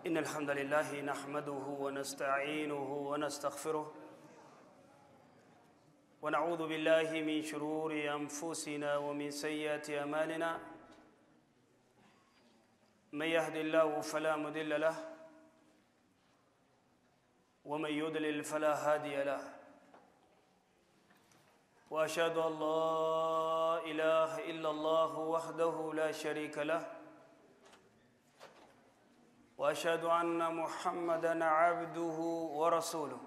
إن الحمد لله نحمده ونستعينه ونستغفره ونعوذ بالله من شرور أنفسنا ومن سيئات أعمالنا من يهد الله فلا مضل له ومن يضلل فلا هادي له وأشهد أن لا إله إلا الله وحده لا شريك له وأشهد أن محمدًا عبده ورسوله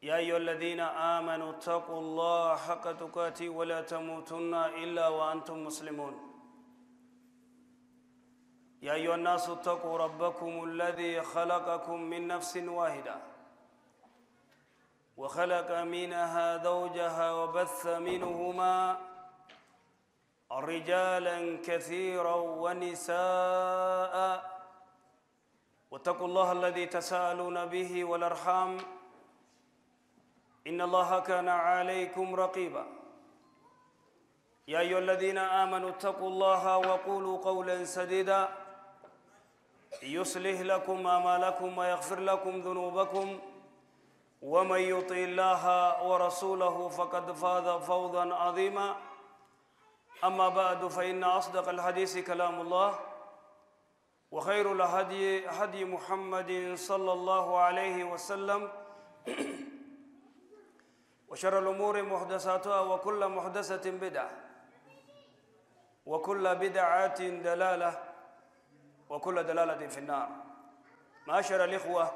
يا أيها الذين آمنوا اتقوا الله حق تقاته ولا تموتن إلا وأنتم مسلمون يا أيها الناس اتقوا ربكم الذي خلقكم من نفس واحدة وخلق منها زوجها وبث منهما رجالا كثيرا ونساء واتقوا الله الذي تساءلون به والأرحام إن الله كان عليكم رقيبا يا أيها الذين آمنوا اتقوا الله وقولوا قولا سديدا يصلح لكم أعمالكم ويغفر لكم ذنوبكم ومن يطع الله ورسوله فقد فاز فوزا عظيما أما بعد فإن أصدق الحديث كلام الله وخير الهدي هدي محمد صلى الله عليه وسلم وشر الأمور محدثاتها وكل محدثة بدعة وكل بدعة دلالة وكل دلالة في النار. معاشر الإخوة،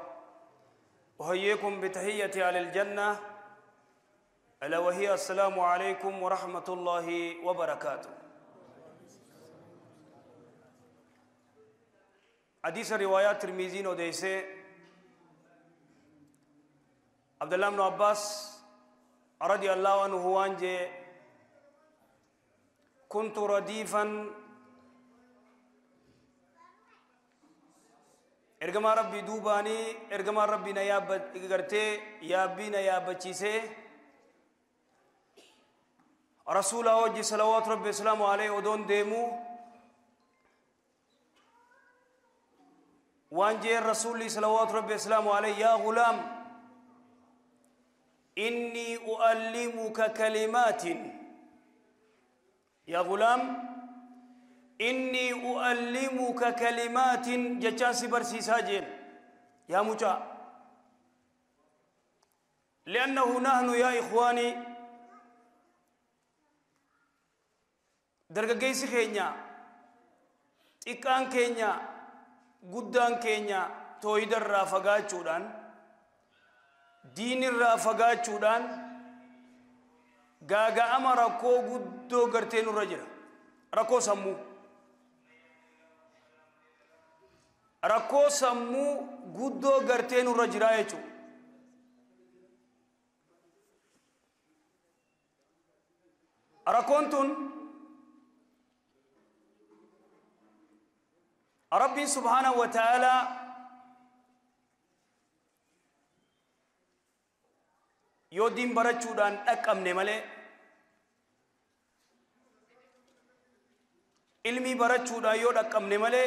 أحييكم بتحية أهل الجنة، ألا وهي السلام عليكم ورحمة الله وبركاته. حديث روايات ترمذي وديسه عبد الله بن عباس رضي الله عنه وانجه كنت رديفا ergamaa rabbii duubaanii ergamaa rabbii na gartee yaabbii na yaabbachiisee rasuula wajji salawaatu rabbi wasalaamu alayhi odoon deemuu waan jeen rasuulli salawaatu rabbi wasalaamu alayhi yaa gulaam innii uallimuka kalimaatin yaa gulaam إني أعلمك كلمات جتان برسيسا جين يا مجا لأنه نحن يا إخواني درجة كينيا إكان كينيا قدان كينيا توحيد الرافقات شودان دين الرافقات شودان غاغا أمر كو قدو غرتين الرجل ركو سمو rakkoo sammuu guddoo gartee nurra jiraa jechuudha. Rakkoon tun Rabbiin subhaanahu wa ta'aalaa yoo diin barachuudhaan dhaqqabne malee ilmii barachuudhaan yoo dhaqqabne malee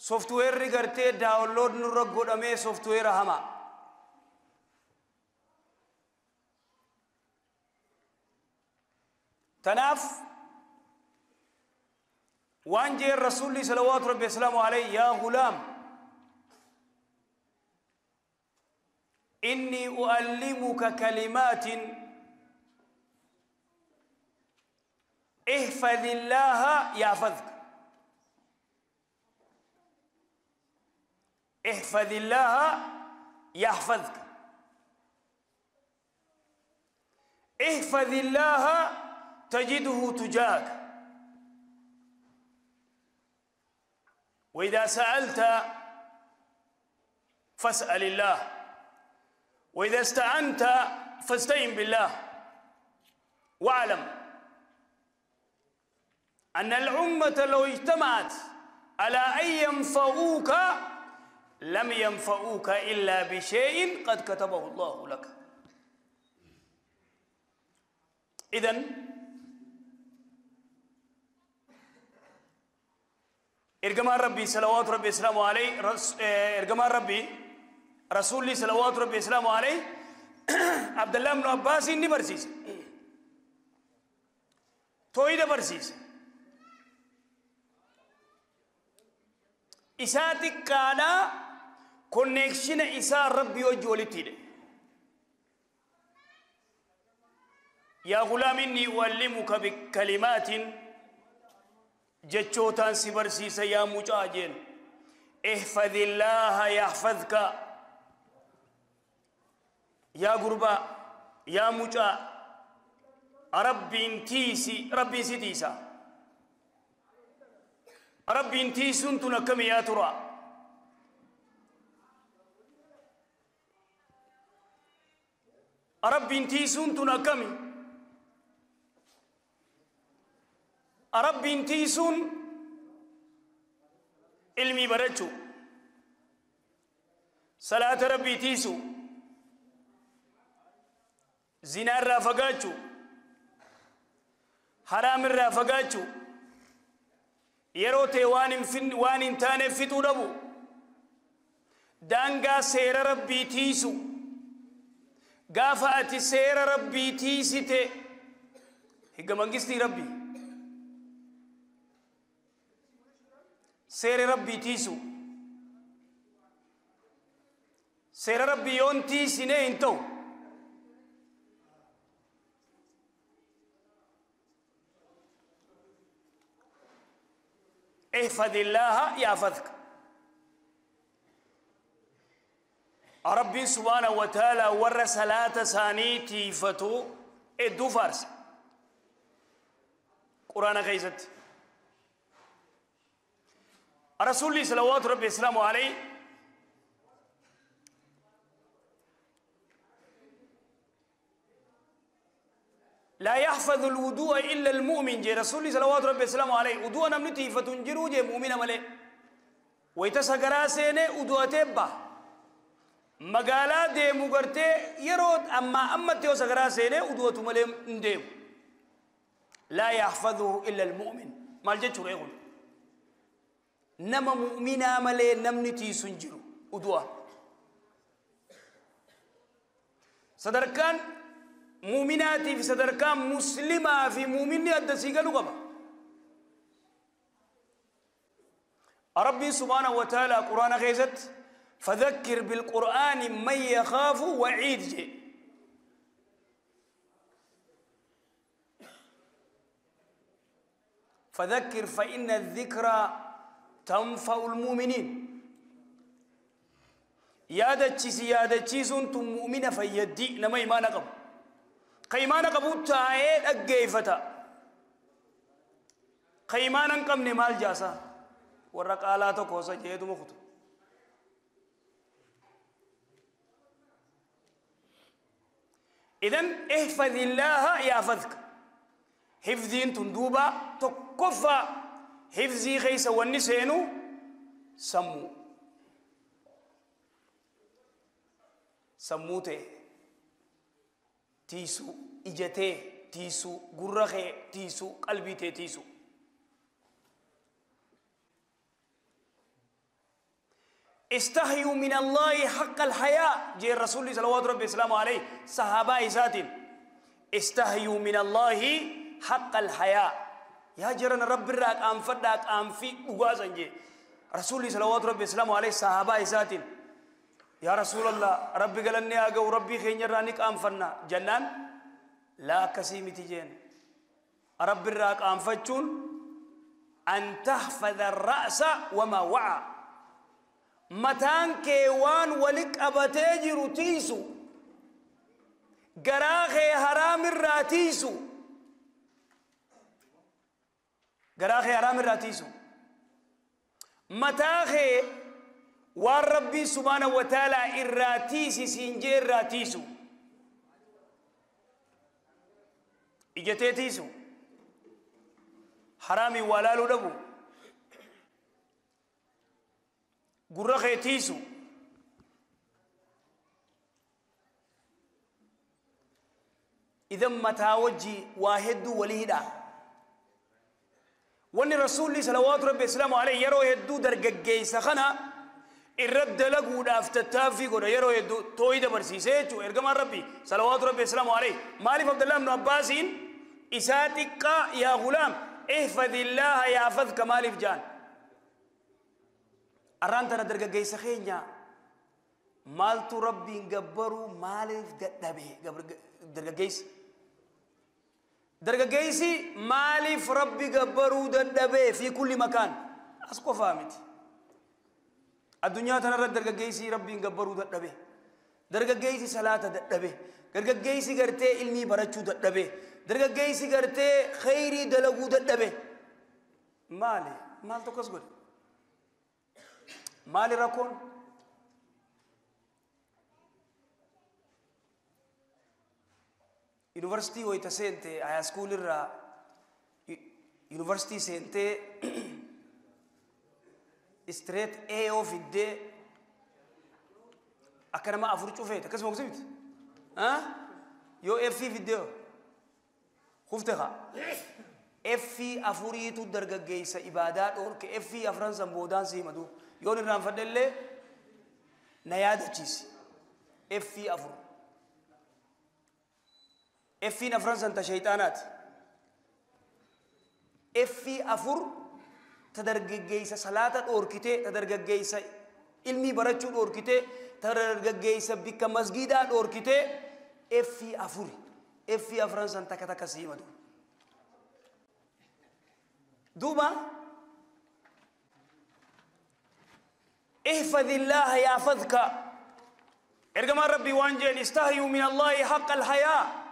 softweerri gartee daawunlood nurra godhamee softweera hamaa tanaaf waan jeen rasuulli salawaatu rabbi wasalaamu alayhi yaa gulaam innii uallimuka kalimaatin ihfadh illaaha yahfadhka احفظ الله يحفظك احفظ الله تجده تجاهك وإذا سألت فاسأل الله وإذا استعنت فاستعن بالله واعلم أن الأمة لو اجتمعت على أن ينفعوك لم ينفعوك إلا بشيء قد كتبه الله لك. إذن Ergamaan Rabbii salawaatu Rabbi islaamu alayhi, ergamaan Rabbii Rasuulli salawaatu Rabbi islaamu alayhi Abdallah ibnu Abbaasiin ni barsiise. Tooyida barsiise. Isaa xiqqaadhaa konneekshina isaa Rabbii wajji walitti hidhe. Yaa gulaam inni uallimuka bikalimaatin, jechootaan si barsiisa yaa mucaa jeen. Ihfadillaaha yaxfadka. Yaa gurbaa, yaa mucaa, Rabbiin tiisi, Rabbiin si tiisa. Rabbiin tiisuun tun akkami yaa tura? Rabbiin tiisuun tun akkami? Rabbiin tiisuun ilmii barachuu, salaata Rabbii tiisuu, zinaa irraa fagaachuu, haraam irraa fagaachuu, yeroo ta'e waan hin taaneef fixuu dhabu, daangaa seera Rabbii tiisu. Gaafa ati seera Rabbii tiisite, higga mangistii Rabbii seera Rabbii tiisu, seera Rabbii yoon tiisine hin ta'u. احفظ الله يحفظك. ربي سبحانه وتعالى ور صلاة ثاني تيفتو ادو فارس قرآن غيزت. رسول صلوات ربي السلام عليه لا يحفظ الوضوء إلا المؤمن جي رسول صلوات ربي السلام عليه وضوء نمنتي فتنجرو جي مؤمن ملي ويتسقرا سيني وضوء تبا مقالا دي مقرتي يرود أما أما تيو سقرا سيني وضوء تملي نديم لا يحفظه إلا المؤمن. ما الجد شو يقول نما مؤمنا ملي نمنتي سنجرو وضوء صدركان مؤمناتي في صدركان مسلمة في مؤمني أدسيقا لقبا. ربي سبحانه وتعالى قرآن غيزت فذكر بالقرآن من يخاف وعيد جي. فذكر فإن الذكرى تنفع المؤمنين. يا دتشيس يا دتشيس أنتم مؤمنة فيدي نما إيمان قبل قيمان قبو تاعي أجيفتا قيمان قم نمال جاسا ورق آلاتو كوسا جيدو مخطو. إذن احفظ الله يحفظك. حفظين تندوبا تكفى حفظي خيس ونسينو سمو سموته تيسو إجته تيسو غرخه تيسو قلبي تيسو. استحيوا من الله حق الحياء جي الرسول صلوات ربي السلام عليه صحابة إساتين استحيوا من الله حق الحياء. يا جرن رب الراك أم فداك أم في أغازن جي رسول صلوات ربي السلام عليه صحابة إساتين يا رسول الله ربي قالني أجا وربي خير رانك أم فنا جنان لا كسيمة تجين رب الراك أم فتشون أن تحفظ الرأس وما وعى متان كيوان ولك أبتاجر تيسو جراخي حرام الراتيسو جراخي حرام الراتيسو متاخي والربي سبحانه وتعالى الراتيسي سنجي الراتيسو إجتيتيسو حرامي ولالو دبو قرخي تيسو إذا متى وجي واحد وليدا Wanni rasuulli salawaatu rabbi islaamu alayhi yeroo hedduu dargaggeessa kana irra dalaguudhaaf tattaaffii godha yeroo hedduu tooyida barsiisee jechuudha ergamaan rabbi salawaatu rabbi islaamu alayhi maaliif Abdullah ibnu Abbaasiin isaa xiqqaa yaa gulaam ihfadillaaha yaafadka maaliif jaan arraan tana dargaggeessa keenya maaltu rabbiin gabbaruu maaliif dadhabe dargaggeessi dargaggeessi maaliif rabbi gabbaruu dadhabee fi kulli makaan as qofaa miti addunyaa tanarra dargaggeessi rabbiin gabbaruu dadhabe dargaggeessi salaata dadhabe dargaggeessi gartee ilmii barachuu dadhabe dargaggeessi gartee khayrii dalaguu dadhabe maali maaltu akkas godhe maali rakkoon yuunivarsiitii wayita seente haayiskuul irraa yuunivarsiitii seentee straight A yoo fiddee akka nama afur cufeete akkasuma gosa miti yoo F fiddee hoo kufte kaa F afuriitu dargaggeessa ibaadaa dhoorke F afran san boodaan si himatu yoon irraanfadhe illee na yaadachiisi F afur F'n afran san ta shayxaanaati F afur ta dargaggeessa salaata dhoorkitee ta dargaggeessa ilmii barachuu dhoorkitee ta dargaggeessa bikka masgiidaa dhoorkitee F afuri F afran san takka takka si himatu duuba احفظ الله يحفظك ارجما ربي وانجل استحيوا من الله حق الحياء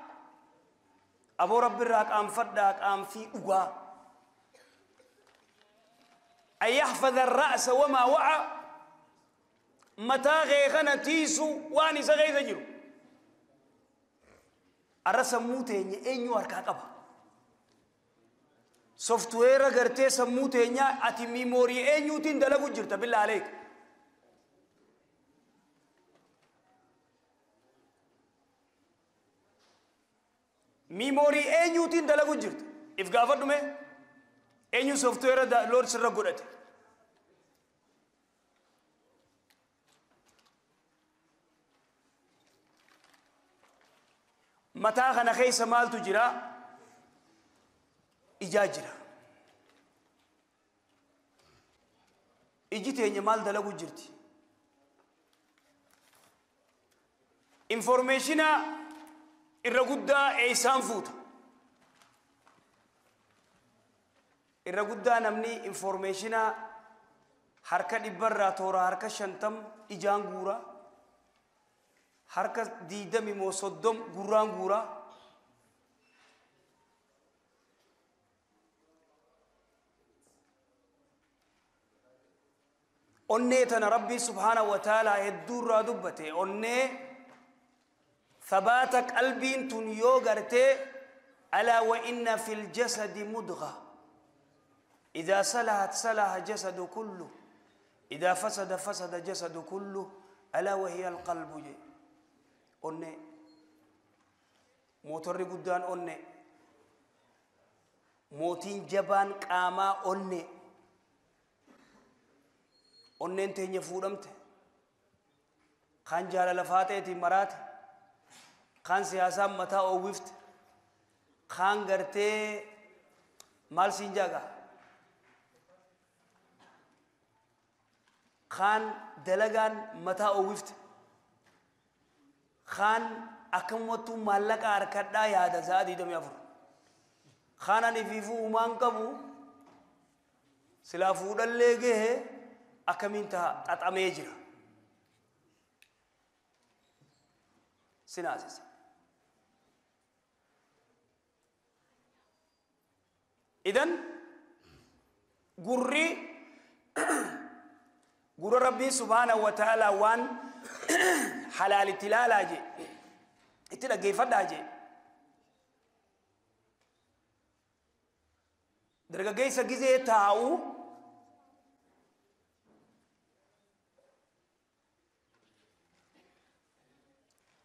أبو ربي راك أم فداك أم في أغا أن يحفظ الرأس وما وعى متى غيغنا تيسو واني سغيث جرو الرأس موتين إنيو أركا قبا سوفتوير غرتي سموتين أتي ميموري إنيو تين دلقو جرت بالله عليك ميموري إنيو تين دلقو جرت إفقافر دمي إنيو سوفتوير دا لور سر قدت متى خنا خيس مال تجرا إجاجرا إجتي إني مال دلقو جرتي إنفورميشنا irra eessaan fuuta irra guddaa namni informeeshina harka 100 toora harka 50 ijaan guura harka 20 moo 30 gurraan guura onnee tana rabbii subhaanahu wa ta'aalaa hedduurraa dubbate onnee ثبات قلبين تنيو غرتي ألا وإن في الجسد مضغة إذا صلحت صلح جسد كله إذا فسد فسد جسد كله ألا وهي القلب جي أني موتور قدان أني موتين جبان قاما أني أني انتهي يفورمت خان جال لفاتي مرات خان سياسة متا أوفت خان غرتي مال سينجاغا خان دلغان متا أوفت خان أكموتو مالك أركدا يا زادي دم يفر خان أني فيفو أمان كبو سلافو دلّه أكمين تا تأميجرا سنازس إذن قري قر ربي سبحانه وتعالى وان حلال تلالا جي اتلا كيف جي درجة جيسا جيزة تاو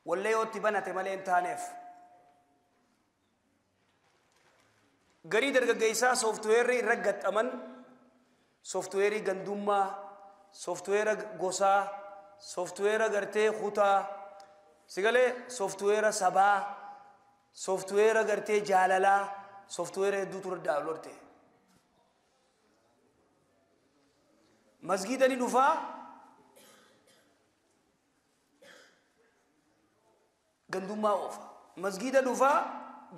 ولا يوتي بنت مالين تانف Garii dargaggeessaa sooftuweerri irra gaxxaman, sooftuweerii gandummaa, sooftuweera gosaa, sooftuweera gartee kutaa, sigalee sooftuweera sabaa, sooftuweera gartee jaalalaa, sooftuweera hedduutu irra daawwatee ta'e. Masgiida ni dhufaa gandummaa oofa. Masgiida dhufaa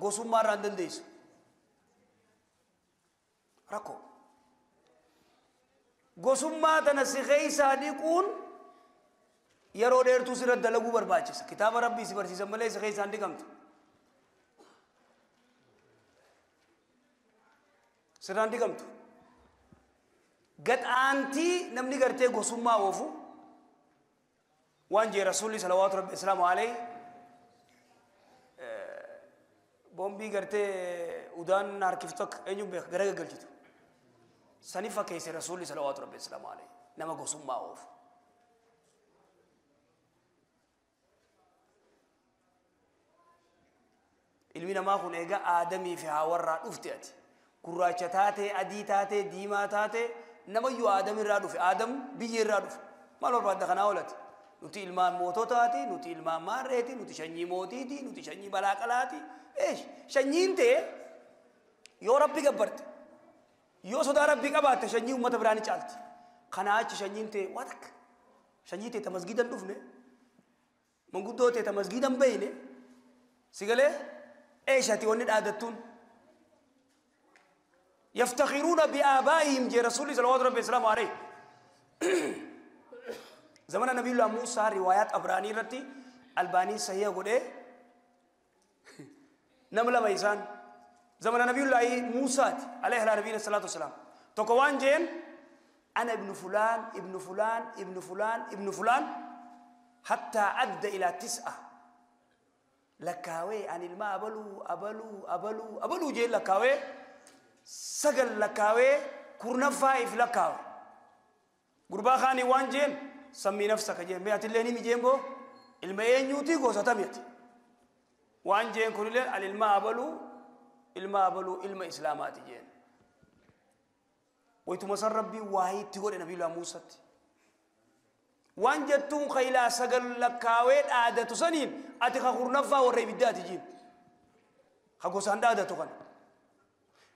gosummaa irraa hin dandeessu. Rakkoo. Gosummaa tana si keessaa dhiquun yeroo dheertuu sirra dalaguu barbaachisa. Kitaaba Rabbii si barsiisan malee si keessaa hin dhiqamtu. Sirraa hin dhiqamtu. Gaxaantii namni gartee gosummaa oofu waan jee Rasuulli salawaatu Rabbi islaamu alayhi boombii gartee udaan harkiftu akka eenyuun beeka gara gaggalchitu. Sani fakkeesse Rasuulli salawaatu Rabbi islaamu alayhi nama gosummaa oofu. Ilmi namaa kun egaa Aadamii fi Haawarraa dhufte ati. Gurraacha taatee, adii taatee, diimaa taatee namayyuu Aadam irraa dhufe. Aadam biyya irraa dhufe. Maal barbaadda kanaa oolati? Nuti ilmaan moototaati, nuti ilmaan maarreeti, nuti sanyii mootiiti, nuti sanyii balaaqalaati. Eesh, sanyiin ta'e yoo Rabbi gabbarte, yoo sodaa Rabbii qabaatte sanyii uummata biraa ni caalti. Kanaa achi sanyiin ta'e waa takka. Sanyii ta'e ta masgiida hin dhufne, manguddoo ta'e ta masgiida hin beeyne, si galee eesh ati wanni dhaadattuun. يفتخرون بآبائهم جي رسول صلى الله عليه وسلم عليه. زمن النبي الله موسى روايات أبراني رتي الباني صحيح قده نملا ميسان زمن النبي الله موسى عليه النبي الصلاة والسلام تقوان جين أنا ابن فلان ابن فلان ابن فلان ابن فلان حتى أدى إلى 9 لكاوي عن الماء أبلو أبلو أبلو أبلو جين لكاوي سجل لكاوي كورنفا إف لكاوي غربا خاني وان جين سمي نفسك جين بيات اللي نمي جين بو الماء نيوتي غوسا تميت وان جين كل الماء أبلو الماء أبلو الماء إسلامات جين ويتمسر ربي واهي تقول النبي الله موسى وان جتون خيلا سجل لكاوي عادة سنين أتخا كورنفا وريبدات جين خغوسان عادة تكن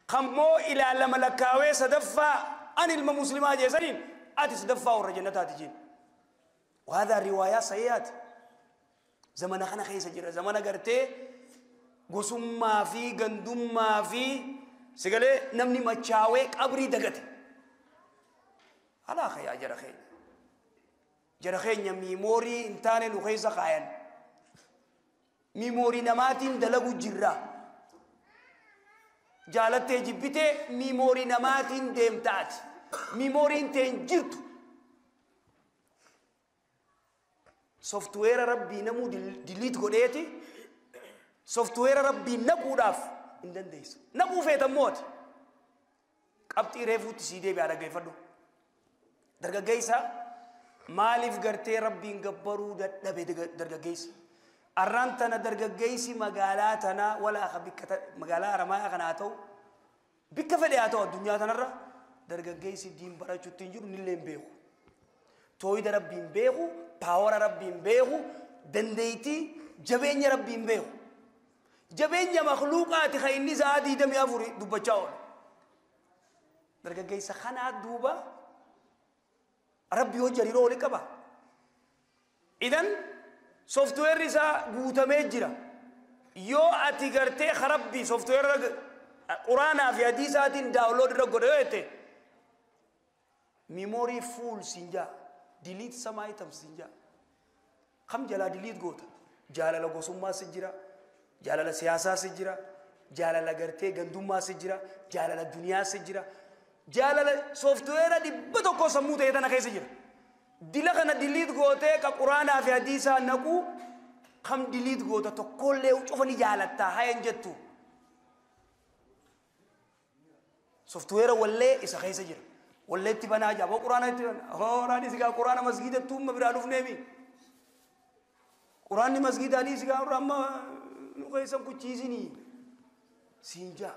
خمو إلى لما لكاوي صدفة عن المسلمات جيسانين أتي صدفة ورجنتات جين. وهذا الرواية صحيحات. زمن خنا خيس جرا زمن قرتي قسم ما في قندم ما في سقالي نمني ما تشاوي قبري دقتي. على خيا جرخين جرخين يميموري انتاني نخيس خاين ميموري نماتين دلقو جرا جالتي جبتي ميموري نماتين ديمتات ميموري انتين جرتو سوفتوير ربي نمو ديليت قديتي سوفتوير ربي نقو داف اندن ديس نقو فيتا موت قبطي ريفو تسيدي بيانا قيفدو درقا قيسا مالف قرتي ربي نقبرو دبي درقا قيسا أرانتنا درجة جيسي مقالاتنا ولا خبيك مقالة رمايا خناتو بك فدياتو الدنيا تنرى درجة جيسي دين برا شو تنجر نلين بيهو تويد ربي بيهو باور ربي بيهو دنديتي جبين ربي بيهو جبين مخلوقات خيني زادي دم يافوري دوبا درجة جيسي خنات دوبا ربي هو جريرو لكبا إذن سوفتوير رسا قوتمي جرا يو أتي قرتي خربي سوفتوير قرآن في حديثات داونلود رغوريته ميموري فول سينجا ديليت سم ايتم سينجا كم جلا ديليت غوتا جالا لغوسما سجرا جالا سياسة سجرا جالا لغرتي غندوما سجرا جالا الدنيا سجرا جالا سوفتوير دي بتوكو سموته يتنا خي سجرا ديلا كنا ديليت غوته كقرآن في حديثا نكو كم ديليت غوتا تو كله وشوفني جالتا هاي انجتو سوفتوير ولا إذا خي سجرا ولا تبنا جابوا قرآن تبنا قرآن إذا قرآن مسجد توم مبرالوف نبي قرآن مسجد علي إذا رما نقيسم كتشيزني سينجا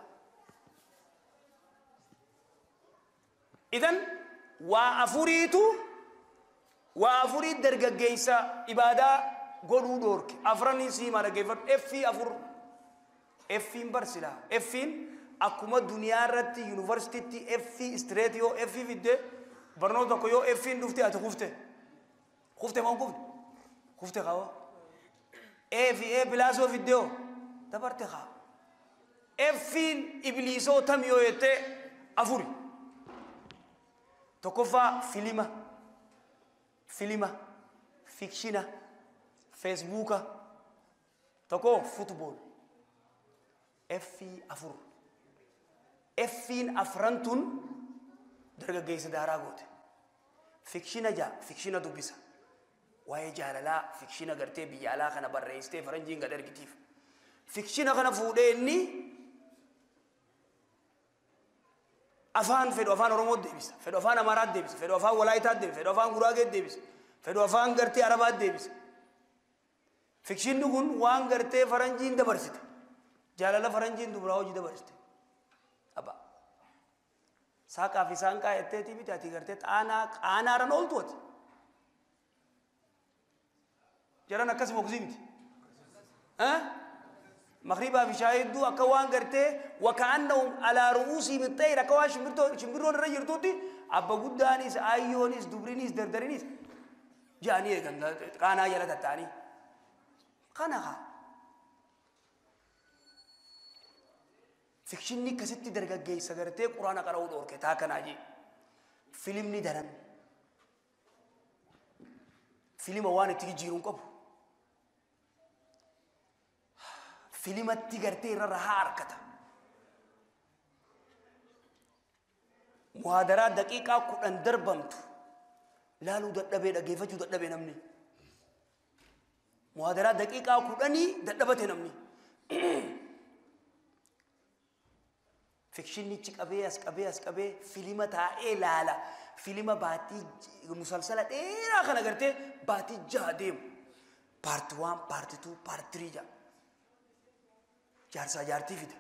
Idan waa afuriitu waa afurii dargaggeessa ibaadaa godhuu dhoorke. Afranii sii maal dhaggeeffadhu Effii afur. Effiin barsila. Effiin akkuma duniyaa irratti yuunivarsiitiitti Effii istireet yoo Effii fidde barnoota tokko yoo Effiin dhufte ati kufte. Kufte moo kufte? Kufte kaawwa. E fi E pilaasoo fidde hoo dabarte kaa. Effiin ibliisoo tam yoo jettee afuri. Tokkoffaa filima. Filima. Fikshina. Feesbuuka. Tokko futbool. Effii afur. Effiin afran tun dargaggeessa daaraa goote. Fikshina jaa fikshina dubbisa. Waa'ee jaalalaa fikshina gartee biyya alaa kana barreessitee faranjiin gad ergitiif. Fikshina kana fuudhee inni afaan fedhu afaan Oromoo deebisa, fedhu afaan Amaaraa deebisa, fedhu afaan Walaayitaa deebisa, fedhu afaan Guraagee deebisa, fedhu afaan gartee Arabaa deebisa. Fikshinni kun waan gartee faranjiin dabarsite. Jaalala faranjiin dubaraa hojii dabarsite. Abba. Saaqaa fi saanqaa jetteetii miti ati gartee xaanaa qaanaarran ooltu ati. Jaran akkas mogsii miti. Maghribaa fi shaahiduu akka waan gartee waka'annahum alaa ru'uusihim at-tayr akka waan shimbirroon irra jirtuutti abba guddaanis ayyoonis dubriinis dardarinis ja'anii eegan qaanaa jala tatta'anii. Kana haa. Fikshinni akkasitti dargaggeessa gartee quraana qara'uu dhoorke taa kanaa jee. Filimni daran. Filima waan itti jijjiiruun qabu. Filimatti gartee irra rahaa harkata. Muhaadaraa daqiiqaa 10 darbamtu laaluu dadhabee dhaggeeffachuu dadhabee namni. Muhaadaraa daqiiqaa 10 dadhabate namni. Fikshinnichi qabee as qabee as qabee filima taa'ee laala. Filima baatii musalsala dheeraa kana gartee baatii 6 deemu. Paarti 1, paarti 2, paarti 3 ja'a. Jaarsaa jaartii fida.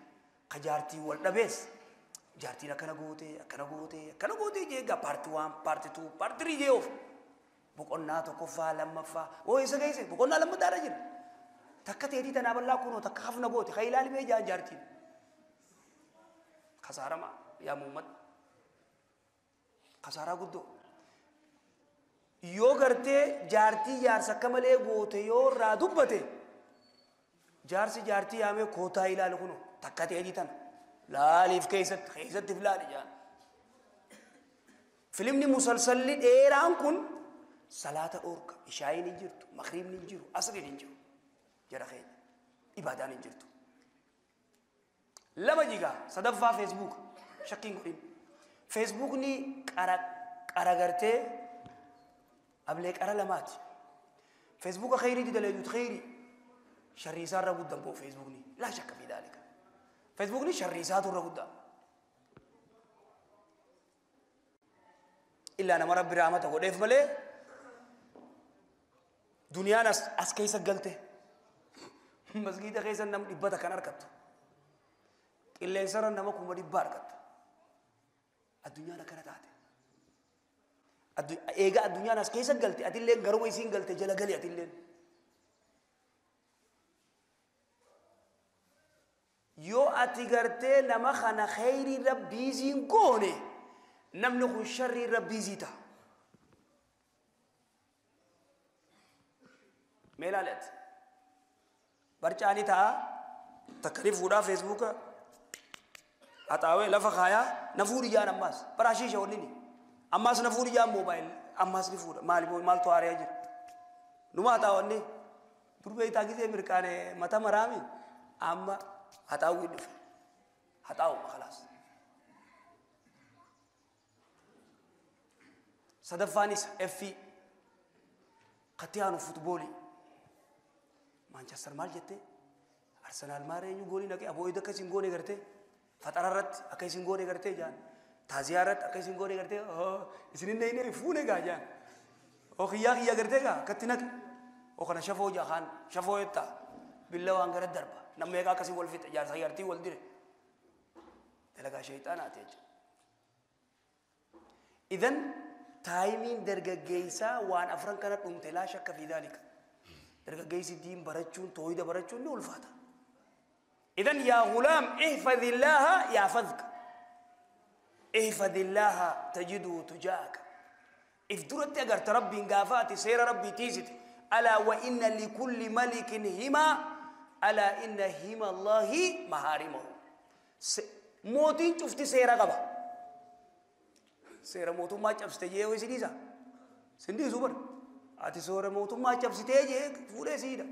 Ka jaartii wal dhabees. Jaartiin akkana gootee, akkana gootee, akkana gootee jee egaa paarti 1, paarti 2, paarti 3 jee oofu. Boqonnaa tokkoffaa, lammaffaa. Oo eessa geesse? Boqonnaa lammataarra jira. Takka teetii tanaa bal'aa kunoo takka hafna goote. Ka ilaali mee jaan jaartiin. Kasaarama yaa Muhammad. Kasaaraa guddoo. Yoo gartee jaartii jaarsa akka malee goote yoo irraa dubbate jaarsi jaartii yaamee kootaa ilaalu kunoo takka teetii tana. Laaliif keessatti keessatti filaali jaan. Filimni musalsalli dheeraan kun salaata dhoorka. Ishaayiin hin jirtu, magriibni hin jiru, asriin hin jiru. Jara keenya ibaadaan hin jirtu. Lama jigaa sadaffaa feesbuuk shakkiin godhin. Feesbuukni qara gartee ablee qara lamaati. Feesbuuka khayrii daleejuut khayrii sharrii isaa irra guddaa boo feesbuukni laa shakka fi daalika. Feesbuukni sharrii isaatu irra guddaa. Illaa nama rabbi rahmata godheef malee duniyaan as keessa galte. Masgiida keessa nam dhibbata kan argattu. Qilleensarra nama 100,000 argatta. Addunyaan akkana taate. Egaa addunyaan as keessa galte atilleen garuma isiin galte jala gali atilleen. Yoo ati gartee nama kana khayrii irra biiziin goone namni kun sharrii irra biizii ta'a. Mee ilaali ati. Barcaanii ta'a takka ni fuudhaa feesbuuka haxaawee lafa kaayaa na fuudhi jaan ammaas baraa shiisha wanni ni ammaas na fuudhi jaan moobaayil ammaas ni fuudha maali maaltu haariyaa jira numa haxaawanni durbee itaa gisee mirqaane mata maraami amma haxaawwi dhufe haxaawuma khalaas. Sadaffaanis Effii katti aanu futboolii Maanchestar maal jettee Arsenaal maal eenyu goolii naqee aboo akka isin goone gartee faxara irratti akka isin goone gartee jaan taaziyaa irratti akka isin goone gartee isin hin neeyne fuune gaa jaan oo kiyyaa kiyyaa gartee gaa akkatti naqe oo kana shafoo jaa kaan shafoo jettaa billa waan gara darba namni meeqa akkasii wal fixe jaarsa jaartii wal dire dalagaa sheexaanaati jechuudha. Idan taayimiin dargaggeessaa waan afran kana dhumte laa shakka fi daalika. Dargaggeessi diin barachuun tooyida barachuun ni ulfaata. Idan yaa gulaam ihfadillaaha yaafadka. Ihfadillaaha tajiduu tujaaka. If duratti agarta rabbiin gaafa ati seera rabbii tiisite. Alaa wa inna likulli malikin himaa alaa inna hima Allaahi mahaarimahu. Mootiin cufti seera qaba. Seera mootummaa cabsite jee yoo isin dhiisa? Sin dhiisu bara. Ati seera mootummaa cabsitee jee fuudhee siidha.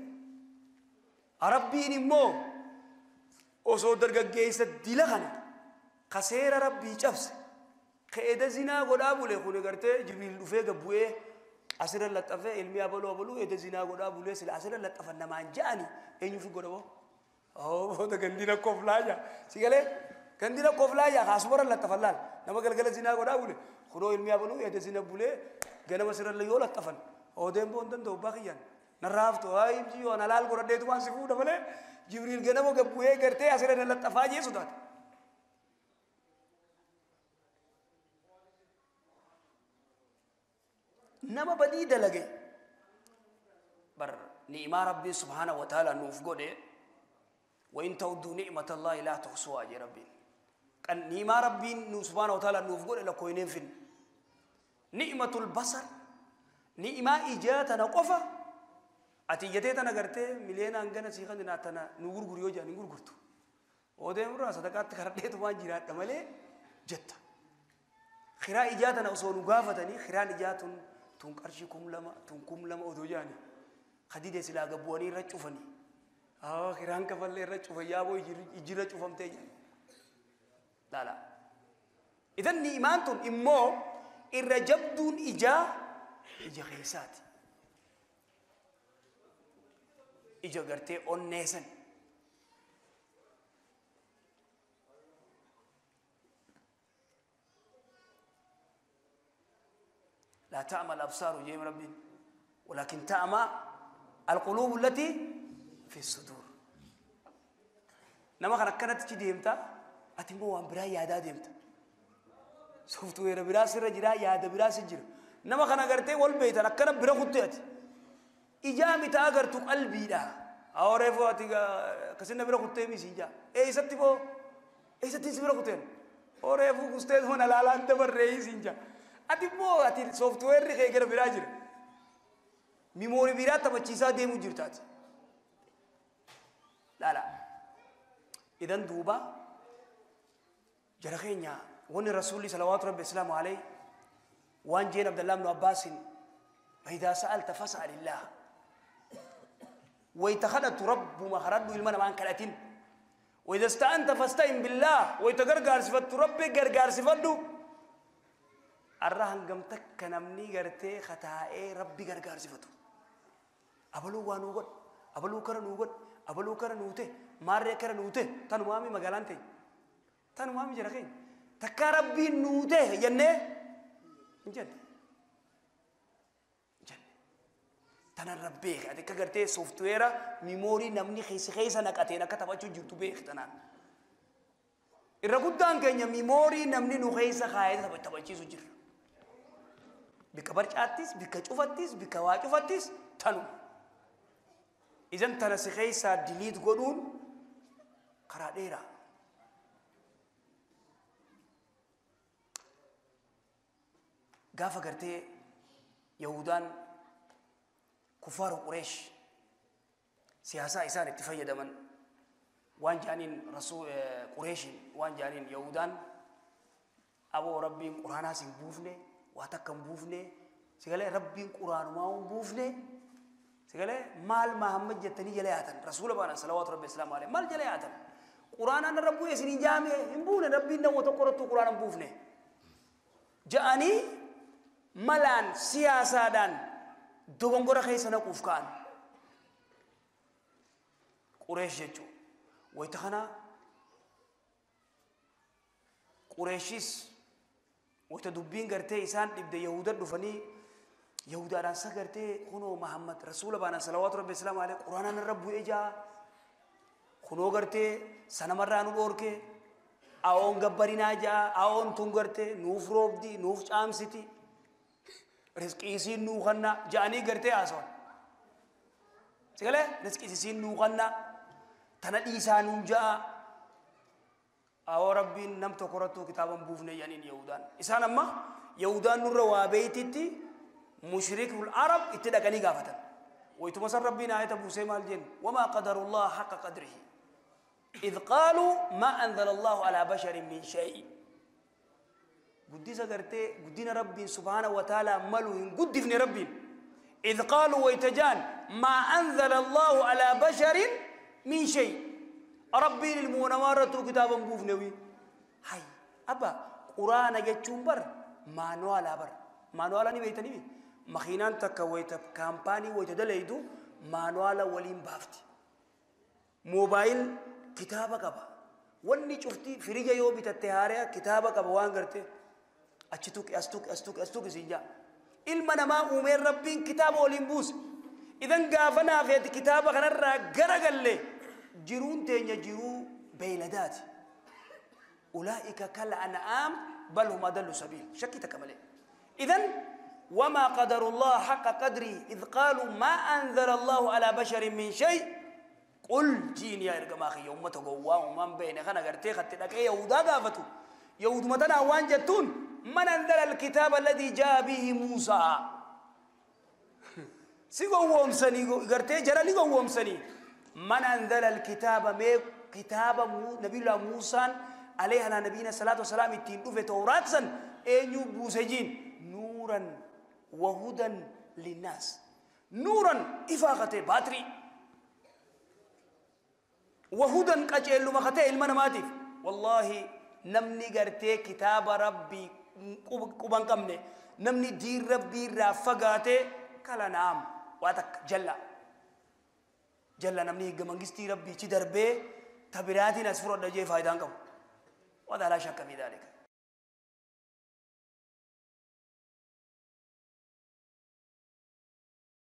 Rabbiin immoo osoo dargaggeessa dila kana ka seera rabbii cabse ka eda zinaa godhaa bule kun gartee Jibriil dhufee gabbu'ee asirra laxxafee ilmi abaluu abaluu eda zinaa godhaa bulee sila asirra laxxafan namaan ja'ani eenyuuf godha boo? Booda gandina koflaa jaa. Si galee gandina koflaa jaa kaasumarra laxxafan laal nama galgala zinaa godhaa bule kunoo ilmi abaluu eda zina bulee ganama sirra yoo laxxafan oodeen boon danda'u abbaa kiyyaan narraa haftu haa ibsi yoo alaal godhadheetumaan si fuudha malee Jibriil ganama gabbu'ee gartee asirra na laxxafaa jee sodaata. Nama badii dalage bar ni'imaa rabbii subhaanahu wa ta'ala nuuf godhe وإن تعدوا نعمة الله لا تحصوها جي ربي كان نعمة ربي سبحانه وتعالى نوف قول إلى كوينين فين نعمة البصر نعمة إجاتنا قفا أتيجتنا قرتي ملينا أنجنا سيخان ناتنا نغور غريو جا نغور غرتو وديم را صدقات كرديت وان جيرات ملي جت خيرا إجاتنا أصول نغافتني خيرا إجاتن تون قرشي كم لما تون كم لما أدوجاني خديدة سلا قبواني رجوفني خيران كفل رجوف يا بو يجي رجوفم تيجي لا لا إذن نيمانتون إمو الرجبدون إجا إجا خيسات إجا قرتي أون نيسن لا تعمى الأبصار جيم ربي ولكن تعمى القلوب التي في الصدور. نما كانت تجي ديمتا أتمو وان برا يادا ديمتا سوفتوير برا سر جرا يادا برا سجر نما كان غرتي والبيت أنا كان برا خطيت إجامي تاغرتو قلبي دا أوريفو أتي كسينا برا خطي مي سيجا إيه ستيبو إيه ستي برا خطين أوريفو كستيد هنا لا لا أنت بري سيجا أتمو أتي سوفتوير رخي كده برا جرا ميموري برا تبچيسا ديمو جرتات لا لا إذن دوبا جرخينيا ون الرسول صلوات ربي السلام عليه وان جين عبد الله بن عباس فإذا سألت فاسأل الله ويتخذت رب ما خرج المنا عن كلاتين وإذا استعنت فاستعن بالله ويتغرغر صفت ربي غرغر صفتو الرهن قمتك نمني غرتي خطائي ربي غرغر صفتو أبلو وانو قد أبلو كرنو قد أبلو كرنوته ماري كرنوته تنوامي مغالانتي تنوامي جرخين تكا ربي نوته جنة جنة جنة تنا ربي هذيك كغرتي سوفتوير ميموري نمني خيس خيس أنا كاتينا كتباتشو جرتو بيخ تنا الرجودان كأني ميموري نمني نخيس خايس تباتشي سجر بكبرش آتيس بكشوفاتيس بكواجوفاتيس تنو إذن تنا سخيسا ديليت قدون قراديرا قافة قرتي يهودان كفار قريش سياسة إسان اتفاية دمن وان جانين رسول قريش وان جانين يهودان أبو ربي قرآن سين بوفني واتكم بوفني سيقال ربي قرآن ما بوفني سيقال مال محمد جتني جلياتن رسول الله صلوات ربي السلام عليه مال جلياتن قرآن أنا ربي يسني جامع إنبون ربي نو تقرأت قرآن بوفني جاني ملان سياسة دان دوغونغورا خيسنا كوفكان قريش جتو ويتخنا قريشيس ويتدبين قرتي إسان إبدا يهودا دفني يهودا دان سكرتي خنو محمد رسول الله صلوات ربي السلام عليه قرآن الرب إجا خنو قرتي سنمرانو بوركي Awoon gabbarinaa jaa, awoon tun gartee nuuf roobdi, nuuf caamsiti, rizqii isiin nuu kannaa ja'anii gartee haasawan. Sigalee rizqii isiin nuu kannaa tana dhiisaa nuun ja'a. Awoo Rabbiin nam tokko irrattuu kitaaban buufne jedhaniin Yahudaan. Isaan amma Yahudaan nurra waa beeytitti mushrikul Arab itti dhaqanii gaafatan. Wayituma san Rabbiin aayata buusee maal jeen? Wamaa qadarullaha haqa qadrihi. إذ قالوا ما أنزل الله على بشر من شيء. قديسة قرتي قدينا ربي سبحانه وتعالى ملو قدفني ربي. إذ قالوا ويتجان ما أنزل الله على بشر من شيء. ربي للمونوارة كتابا بوفنوي. هاي أبا قرآن جتشون بر مانوالا بر مانوالا ني بيتني بي مخينان تكا ويت كامباني ويتدليدو مانوالا ولين بافتي موبايل كتابة قبا وني شفتي فريجة يو بتتهاريا كتابة قبا وان قرتي أشتوك أستوك أستوك أستوك سينجا إلما نما أمير ربين كتابة ولين بوس إذن قافنا في كتابة خنرا قرقل لي جرون تين جرو بيلدات أولئك كالأنعام بل هم أضل سبيل شكيت كمالي. إذن وما قدر الله حق قدره إذ قالوا ما أنزل الله على بشر من شيء قل جين يا إرجماخي يوم تقوى ومن بين خنا قرتي خدت لك إيه يهودا قافتو يهود متنا وان جتون من أنزل الكتاب الذي جاء به موسى سيقوم سني قرتي جرى لقوم سني من أنزل الكتاب مي كتاب نبي الله موسى عليه على نبينا الصلاة والسلام التين في توراة سن أن يبوسجين نورا وهدى للناس نورا إفاقة باتري وهدى قجل ما خته المناماتيف. والله نمني قرتي كتاب ربي قبان كمني نمني دير ربي رافقاته كلا نعم واتك جلا جلا نمني جمانجستي ربي تدربه تبراتي نسفر الدجى فايدان كم وهذا لا شك في ذلك.